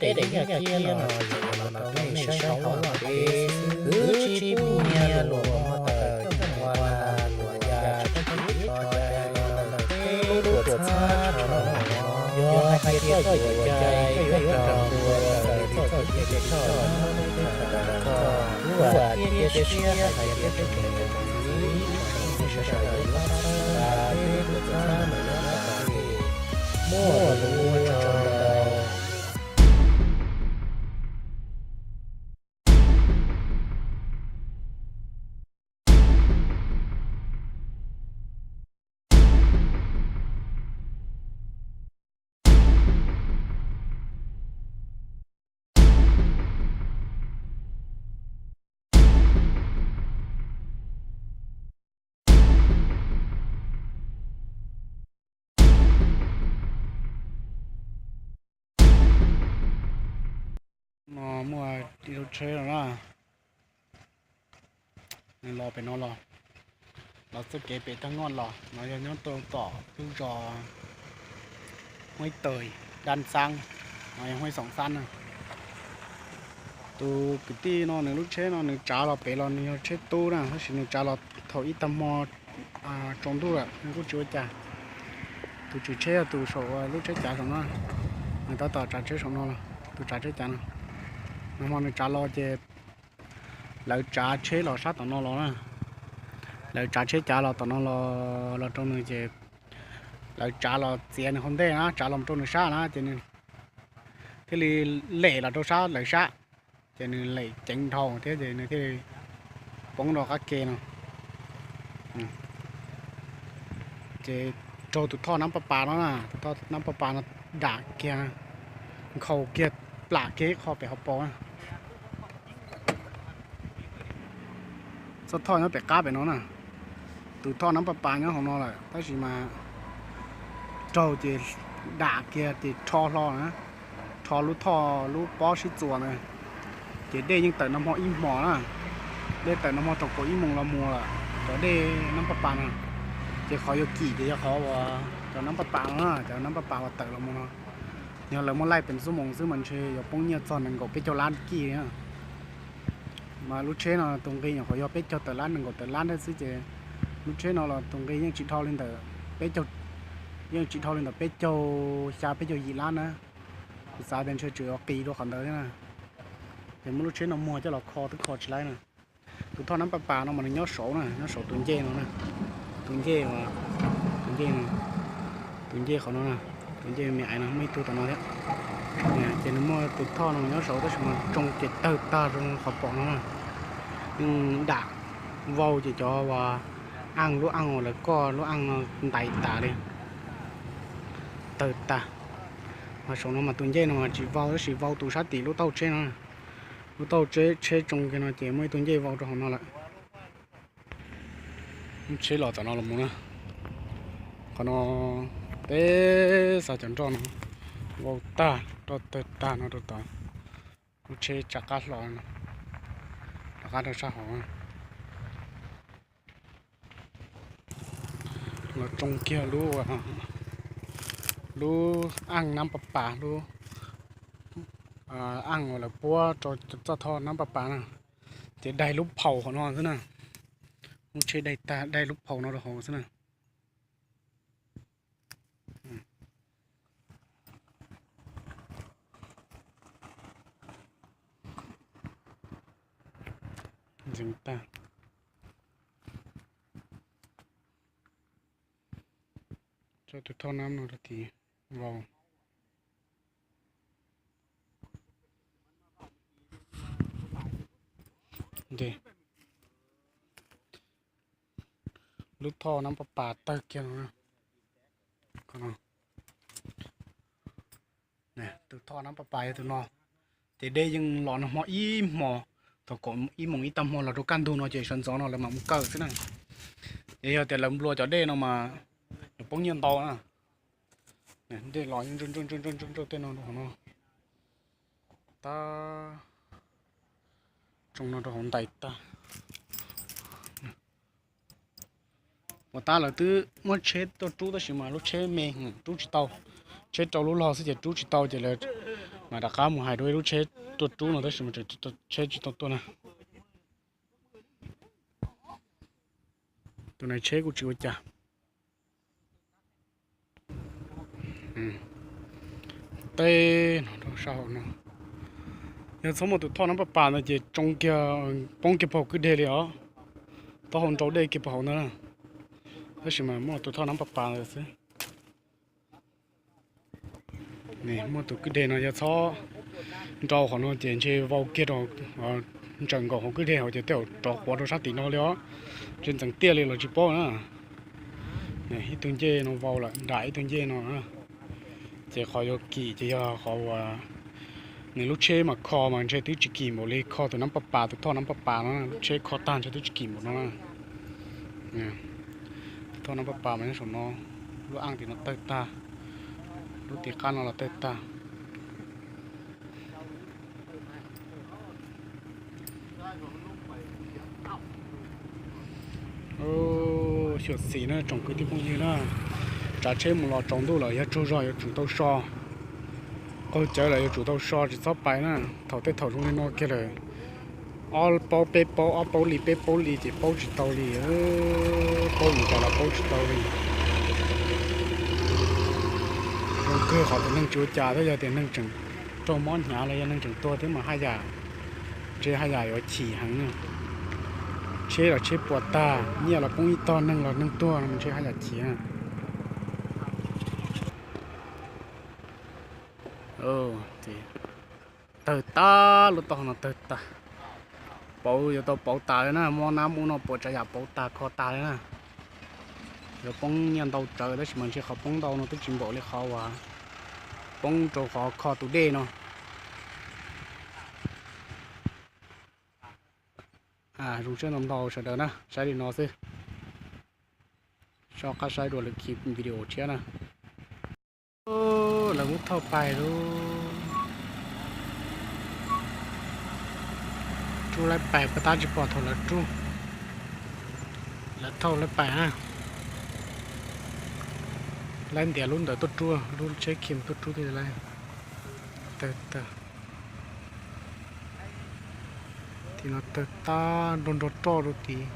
teb daim yaj ciab no los rau nej saib hauv vaj peb xwb, wb tsis pub nyias luag muab tawm coj mus ua lag luam yam tsis txhob cai los ntawm peb lub tuam txhab rau no. Yog hais tias koj yuav cai, koj yuav raug tua raws li txoj kev cai teb chaws no, koj kuj vam thiab cia siab hais tias peb tseem txim, nej sawv daws yuav pab txhawb nqa peb lub tuam txhab ntawm no kom muaj lus ua tsaug ntau. No muaj ib lub tsheb no na, nws los pem no los, los txoj kev pem tag noj los no yog nyob rau tom lub zos Huaib Tawm, Dab Xaab, no yog Huaib Xoom Xab na. Tus kwv tij no nws lub tsheb no nws tsav los pem los nws yog tsheb tub na, tab sis nws tsav los thaum ib tag hmo tsaus ntuj lawm nws kuj tsis ua cas. Tus tswv tsheb yog tus saum lub tsheb cav saum no, nws tab tom tsav tsheb saum no los, tus tsav tsheb cav no. Nag hmo nws tsav los ces lawv tsav tsheb los sab tom no los na, lawv tsav tsheb cav los tom no los, los rau nws ces lawv tsav los txiav nws hauv ntej na, tsav los rau nws sab na ces nws thiaj li lem los rau sab lawv sab, ces nws lem ceev dhau thiab ces nws thiaj li poob rau qab ke no. Ces raug tus thoj nab pab pas no na, tus thoj nab pab pas no dam kiag, nkhaus kiag, plam kiag ib qho pem hauv paus na. Txoj thoj nyob pem qab pem no na, tus thoj nab pab pas nyob hauv no lawm tab sis mas raug ces dam kiag ces rho hlo na, rho lub thoj lub pob sib txuas ntawd. Ces dej yeej tawm nag hmo ib hmos na, dej tawm nag hmo rau kaum ib moos los mus lawm cov dej nab pab pas no. Ces qhov yuav kim ces yog qhov uas cov nab pab pas no na, cov nab pab pas uas tawm los mus no. Yog lawv muab laij pes xuab moos xwb mas ntshe yuav poob nyiaj txog nees nkaum peb caug lab kij na. Mas lub tsheb no tus nqi nyuam qhuav yog peb caug tawm lab, nees nkaum tawm lab ntawd xwb ces lub tsheb no los tus nqi yeej tsis dhau li ntawm peb caug, yeej tsis dhau li ntawm peb caug xya peb caug yim lab na. Kuv xav tias ntshe tseem yuav qis dua qhov ntawd thiab na. Ces muab lub tsheb no muag coj los kho twb kho tsis laib na. Tus thoj nab pab pas no mas nws nyob saud na, nyob saud tus ncej no na. Tus ncej, tus ncej, tus ncej qhov no na, tus ncej me aiv no muaj ib tug tom no thiab. Ces nws muaj tus thoj no nyob saud tab sis mas tsoo ces tawg tag rau qhov pom no na. Yeej dam vau ces cov uas aj, lub aj uas lawv koj lub aj no ntais tas li, tawg tag. Mas saum no mas tus ncej no mas tsis vau tab sis vau tus sab tim lub taub hau tsheb no. Lub taub hau tsheb tsoo kiag no ces muaj ib tug ncej vau rau hauv no lawm. Lub tsheb los tom no los mus na. Qhov no peb xa cov nroj no vau tag, nroj tawg tag no rau tod. Lub tsheb tsa qab hlo, rov qab rau sab hauv. Los tsoo kiag lub, lub aj nab pab pas, lub aj uas lawv puab rau txoj thoj nab pab pas na, ces daig lub phaum hauv no xwb na. Lub tsheb daig tag, daig lub phaum no rau hauv xwb na. Ntxeev tag. Tso tus thoj nab no rau tid vau. Lub thoj nab pab pas tawg kiag no. Tus thoj nab pab pas yog tus no. Ces dej yeej los nag hmo ib hmos, thaum kaum ib moos ib tag hmo los rau kaj ntug no ces sawv ntxov no lawv mam mus kaw xwb na. Ces yog tias lawv nplua cov dej no mas yuav poob nyiaj ntau na. Dej los yeej ntsauj ntsauj ntsauj ntsauj tej no rau hauv no. Tab, tsoo no rau hauv ntais tag. Puas tab lawv twb muab tsheb tuaj rub tab sis mas lub tsheb me heev rub tsis tau. Tsheb rau lub log xwb ces rub tsis tau ces lawv Mas rov qab mus hais rau ib lub tsheb tuaj rub no tab sis mas tsheb tsis tau tuaj na. Tus no tsheb kuj tsis ua cas. Tej no rau sab hauv no, yog txhob muaj tus thoj Nab Paj Pas ntawd ces tsoo kiag, poob kiag puag hauv kwj deg li os. Taub hau nrau dej kiag puag hauv ntawd na. Tab sis mas muaj tus thoj Nab Paj Pas ntawd xwb. Muaj tus kwj deg no yog txhob nrau qhov no ces ntshe vau kiag rau, ntsawm nkaus hauv kwj deg hauv ces tej zaum rov quav rau sab tim no li os. Ntshe ntxeev tiaj li los tsis paub na. Ib tug ncej no vau lawm, nram ib tug ncej no. Ces qhov yuav kim ces yog qhov uas nws lub tsheb mas kho mas ntshe twb tsis kim npaum li kho tus Nab Paj Pas, tus thoj Nab Paj Pas no, lub tsheb kho tag ntshe twb tsis kim npaum no na. Tus thoj Nab Paj Pas mas nyob saum no, lub aj tim no tawg tag, lub tim qab no los tawg tag. Xyuam xim na tsoom kwv tij phooj ywg na, tsav tsheb mus los tsaus ntuj lawm yog tsaug zog yuav tsum tau so, qaug cawv lawm yuav tsum tau so tsis txhob pais na. Thaum tej thaum zoo li no kiag lawm, ob paub peb paub, ob paub li peb paub li ces paub tsis tau li, paub li cas los paub tsis tau li. Zoo kawg qhov tus neeg tsis ua cas thiab, yog tias neeg tseem raug mob hnyav los yog neeg tseem tuag thiab mas haj yam, ntshe haj yam yuav chim heev na. Tsheb los tsheb puas tag, nyiaj los poob ib tog, neeg los neeg tuag no ntshe haj yam chim na. Tawg tag, lub taub hau no tawg tag. Pauv yuav tau pauv tas li na, mob nab mob no puas tsav yam pauv tag kho tag li na. Yuav poob nyiaj ntau tsawv tab sis mas ntshe qhov poob ntau no twb tsis npaum li qhov uas poob rau qhov kho tus dej no. Zoo siab ntau ntau sawv daws na, saib li no xwb. Soj qab saib dua lwm video tshiab na. Lawv kuj thauj pais lub, rub laib pais, puas tab tsis pom thaum lawv rub. Lawv thauj laib pais na. Laib ntiav lub ntawd tuaj rub, lub tsheb khi tuaj rub thiaj laib. Tawg tag. Tim no tawg tag nrog nrog roj rau tid.